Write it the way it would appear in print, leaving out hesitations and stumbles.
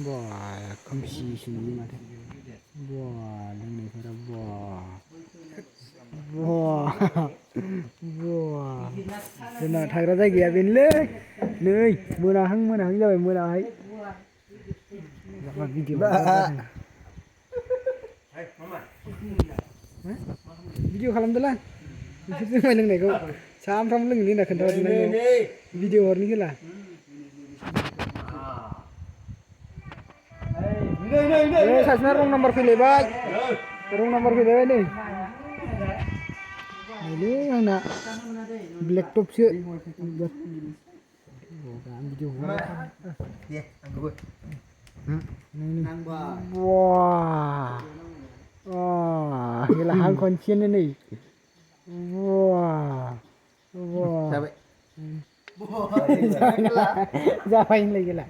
बा खोमसि माथो बा लोंनायफोरा बा जोंना थाग्रा जायगाया बेनोलै नै मोनाहां जाबाय मोनाहाय भिडिअ खालामदोलां नोंसोर जुमाय लोंनायखौ सामफ्रामबो लोङोलै होनना खोन्थाहरदों भिडिअ हरनि होला नै सासेना रं नाम्बार फैलायबाय नै नैलै आंना ब्लेक टपसो हां खनसेनो नै जाबाय होनलाय गेला